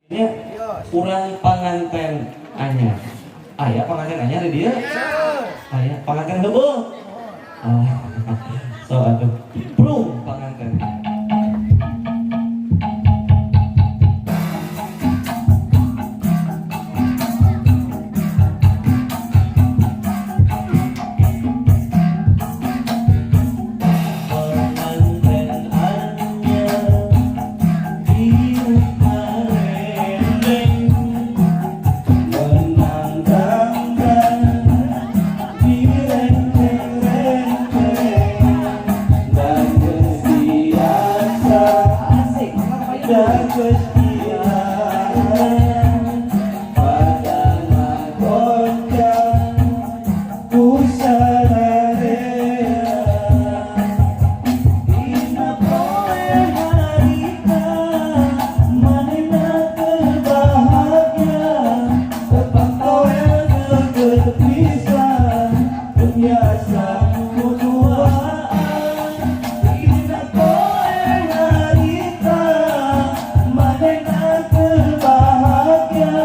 Ya, urang panganten anyar. Aya panganten anyar di dieu? Aya panganten heubeul. Ah, so atuh. Prung panganten. Panganten anyar diuk marendeng menang dangdan direnteng-renteng dan biasa dan kesetiaan pada magonjang kusararea. Dina poe harita manehna keur bahagia tepat toel geget pisan biasa kuduaan. Dina poe harita manehna keur bahagia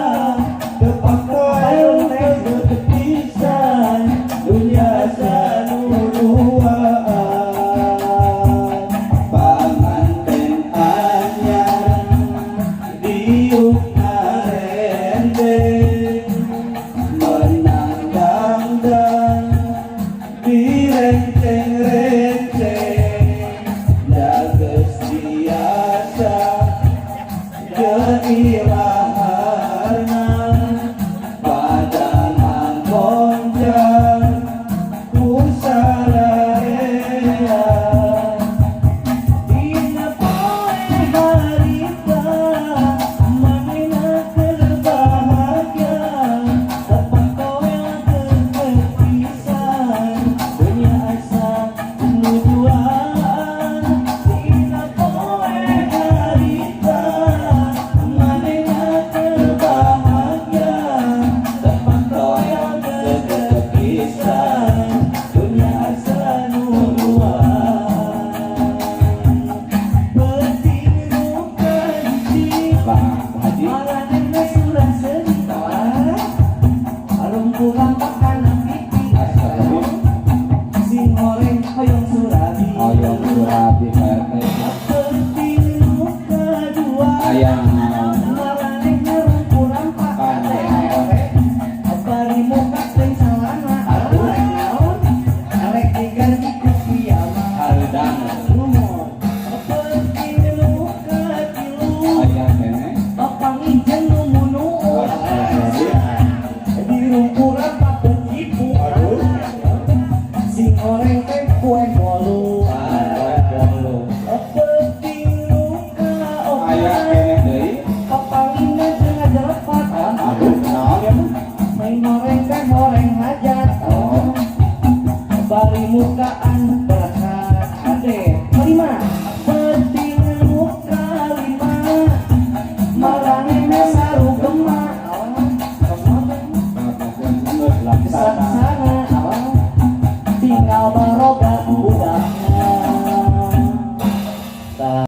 tepat toel geget pisan biasa nuduaan. Panganten anyar diuk ngarendeng menang dangdan direnteng-renteng dages biasa geiraharna pada manggonjang kusararea. Dina poe harita manehna keur bahagia tepat toel geget pisan dunya asa nuduaan. Dina poe harita manehna keur bahagia tepat toel geget pisan dunya asa nuduaan. Penting nu kahiji Pak Haji. Maranehna surah seuri Arung kurang kana pipi. Astagfirullah. Sing horeng hoyong surabi. Hoyong surabi Pak RT. Penting nu kadua Aya naon? Maranehna kurang pak. Kana naon? Bari muka teh salana. Aduh. Rek naon? Rek diganti ku piyama. Hareudang. Numur. Penting nu katilu Aya keneh. Papanggih jeung nu munuun. Dirumpuran pakai cipu. Aduh. Sing goreng teh kue bolu. Kue bolu. Penting nu Aya kaopat keneh deui. Papanggihna jeung ngajerepat. Aduh, naon ya mah? Main goreng teh goreng hajat. Oh. Bari muka